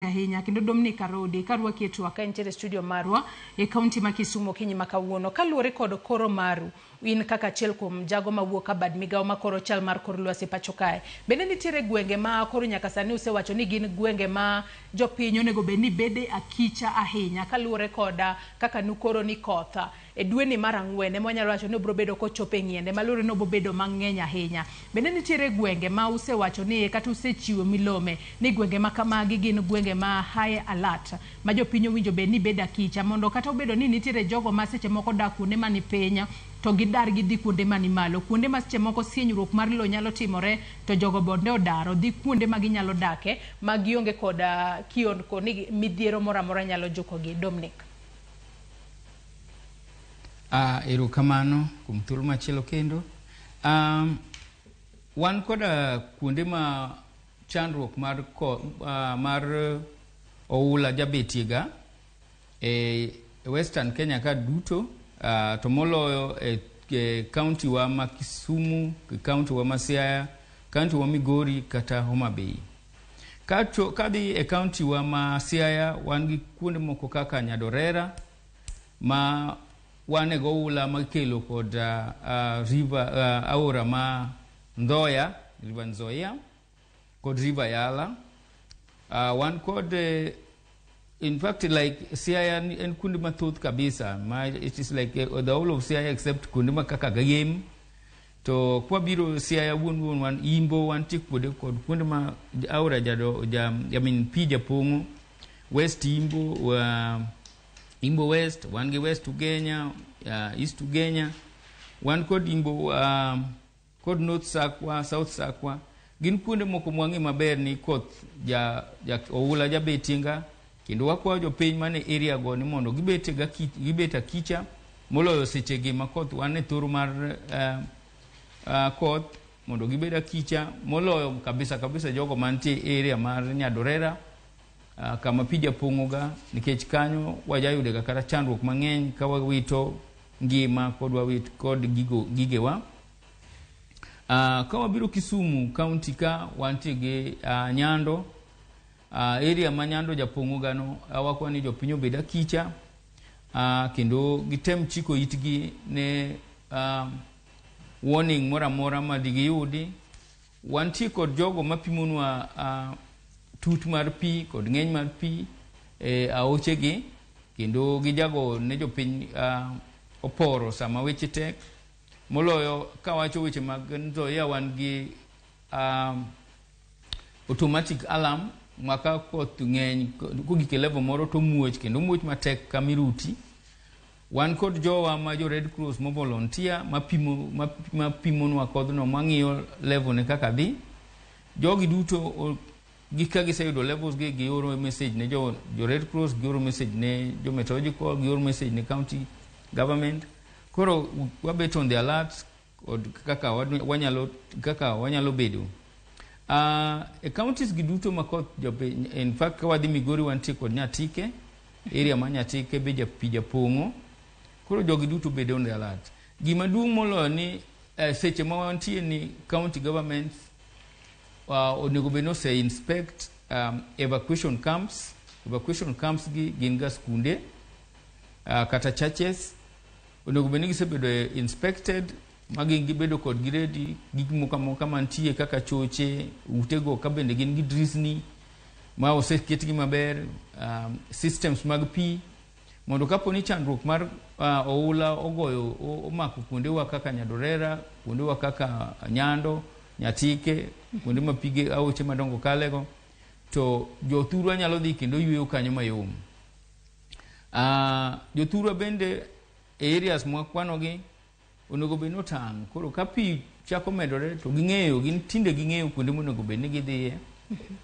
Ahinya kendo Dominic Arodi karwaki e twak ka entiere e studio marwa e kaunti ma Kisumu okinyi ma kawuono. Kaluwore kod koro maru, in kaka achiel kuom jago mawuok ka bad migawo ma koro chal mar kor lwasi pacho kae, bende nitiere gwenge ma koro nyaka sani usewacho ni gin gwenge ma jopiny onego bed ni bede akicha ahinya kaluwore kod kaka nukoro ni koth e dweni mar ang'wen ema wanyalo wacho ni obiro bedo kochopo e ng'iende maluwore ni obiro bedo mang'eny ahinya. Bende nitiere gwenge ma usewacho ni kata usechiwo milome ni gwenge ma kamagi gin gwenge ma high alert ma jopiny owinjo bed ni bedo akicha mondo kata obedo ni nitiere jogo ma seche moko dak kuonde mani piny to gidar gidhi kuonde mani malo, kuonde ma seche moko sienyruok mar lowo nyalo timore to jogo bonde odar odhi kuonde ma ginyalo dake ma gionge kod kiondko ni midhiero moro amora nyalo jukogi. Dominic. Erokamano kuom thuolo machielo kendo. Wan koda kuonde ma chandruok mar, mar oula jabetie ga e Western Kenya ka duto, to moloyo e county wa ma Kisumu, county wa ma Siaya, county wa Migori kata Homa Bay. Kadhi e county wa ma Siaya, wan gi kuonde moko kaka Nyadorera ma wan e goula makelo kod river, aora ma Nzoia, River Nzoia kod River Yala. Wan kod in fact, like Siaya en kuonde mathoth kabisa ma it is like the whole of Siaya except kuonde ma kaka Gem. To kwabiro Siaya wuon wuon, wan Imbo, wantie kuonde kod kuonde ma aora jado ja, I mean, pi japong'o West Imbo, Imbo West, wan gi West Ugenya, East Ugenya, wan kod Imbo kod North Sakwa, South Sakwa. Gin kuonde moko mwang'e maber ni koth ja oula jabetie ga, kendo wakwayo jopiny mane area go ni mondo gibet ga gibet akicha moloyo sechegi ma koth wan e thoro mar koth, mondo gibed akicha moloyo kabisa kabisa jogo mantie area mar Nyadorera, kama pi japong'o ga, nikech kanyo wajayude ga kata chandruok mang'eny ka wawito ngima kod wawit kod gigo gigewa. Ka wabiro Kisumu county ka, wantie gi Nyando, area ma Nyando japong'o gano, wakwa ni jopiny obed akicha, kendo gitem chiko itgi ne warning moro amora ma digiyudi. Wantie kod jogo mapimonwa tut mar pi kod ng'eny mar pi e aochegi, kendo gijago ne jopiny oporo sama weche tek. Moloyo kawacho weche mag Nzoia, wan gi automatic alarm ma ka koth ng'eny kogik e level moro to muoch, kendo muoch matek ka miruti. Wan kod jowa ma jo Red Cross mo volunteer mapimo mapimonwa kodhno, mang'iyo level ne kaka dhi. Jogi duto gi ka giseyudo levels gi, gioro message ne jo Red Cross, gioro message ne jo meteorological, gioro message ne county government. Koro wabet on the alert kod kaka wanyalo bedo e counties gi duto ma koth jopiny. In fact, ka wadhi Migori, wantie kod Nyatike, area ma Nyatike be pi japong'o. Koro jogi duto bedo on the alert. Gima duong' moloyo ni seche ma wantie ni county governments onego bed ni ose inspect evacuation camps. Evacuation camps gi gin ga skunde kata churches. Onego bed ni gisebedo inspected ma gin gibedo kod gi ready gik moko amoka mantie kaka choche utego, ka bende gin gi drisni ma oseketgi maber, systems mag pi, mondo kapo ni chandruok mar oula ogoyo omako kuondewa kaka Nyadorera, kuondewa kaka Nyando, Nyatike, kuonde ma pige aoche madongo kalego, to jothurwa nyalo dhi kendo yweyo kanyo mayom. Jothurwa bende e areas mwakwanogi onego bed ni otang'. Koro ka pi chako medore to ging'eyo, gin tinde ging'eyo kuonde monego bed ni gidhiye.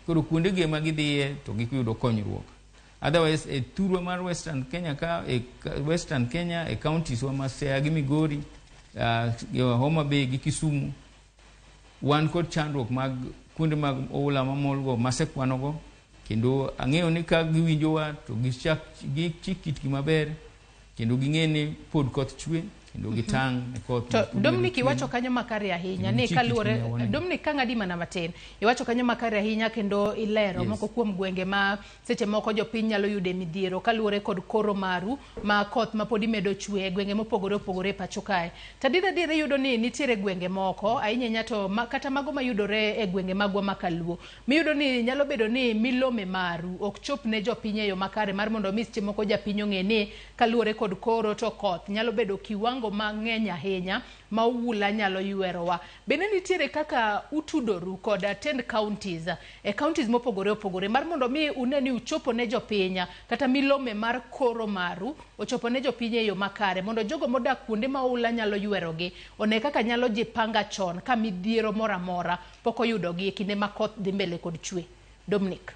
Koro kuonde gi ema gidhiye to giyudo konyruok. Otherwise, e thurwa mar Western Kenya ka, e Western Kenya, e counties wa ma Siaya gi Migori, Homa Bay gi Kisumu, wan kod chandruok mag kuonde mag oula mamol go masekwanogo, kendo ang'eyo ni ka giwinjowa to gichak gichik itgi maber kendo ging'e ni pod koth chwe. kendo gitang' ne koth. To Dominic, iwacho kanyo makare ahinya ni kaluwore Dominic ka ng'adi mana matin, iwacho kanyo makare ahinya kendo ilero moko kuom gwenge ma seche moko jopiny nyalo yude midhiero kaluwore kod koro maru ma koth ma pod imedo chwe e gwenge mopogore opogore e pacho kae. To adier adier iyudo ni nitiere gwenge moko ahinya ahinya to kata mago mayudore e gwenge magwa ma kaluo, miyudo ni nyalo bedo ni milome maru ok chop ne jopiny e yo makare mar mondo mi seche moko japiny ong'e ni kaluwore kod koro to koth nyalo bedo kiwango mang'eny ahinya ma oula nyalo ywerowa. Bende nitiere kaka utudoru kod tend counties e counties mopogore opogore mar mondo mi une ni uchopo ne jopiny kata milome mar koro maru ochopo ne jopiny e yo makare mondo jogo modak kuonde ma oula nyalo ywerogi one kaka nyalo jipanga chon ka midhiero moro amora pok oyudogi e kinde ma koth dhi mbele kod chwe. Dominic.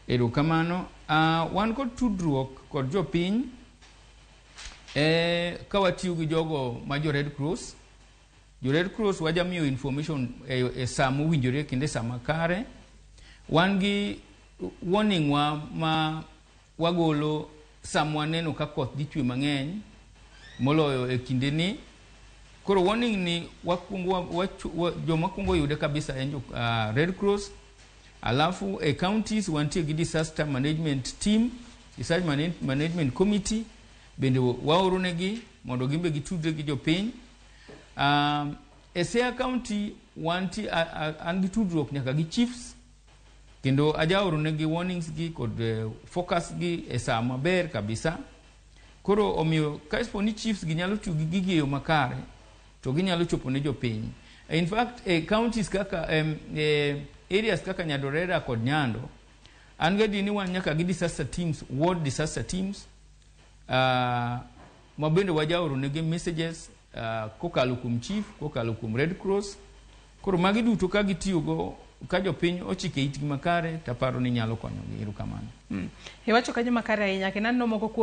Erokamano. Wan kod tudruok kod jopiny ka watiyo gi jogo ma jo Red Cross. Jo Red Cross wajamiyo information e sa mowinjore kendo e sa makare. Wan gi warning wa ma wagolo sama waneno ka koth dhi chwe mang'eny moloyo e kinde ni. Koro warning ni wakuongo joma kuongo yude kabisa en jo Red Cross. Alafu e counties wantie gi disaster management team, disaster management committee bende waoro negi mondo gimbe gitudre gi jopiny. E Siaya County wantie an gi tudruok nyaka gi chiefs kendo ajaoro negi warnings gi kod focus gi e sa maber kabisa. Koro omiyo ka ni chiefs gi nyalo tiyo gi gigi e yo makare to ginyalo chopo ne jopiny. In fact, e counties kaka areas kaka Nyadorera kod Nyando, an gadier ni wan nyaka gi disaster teams, ward disaster teams ma bende wajaoro negi messages kokalo kuom chief, kokalo kuom Red Cross. Koro magi duto ka gitiyogo ka jopiny ochike itgi makare taparo ni nyalo konyogi. Erokamano. Iwacho kanyo makare ahinya kendo aneno moko kuom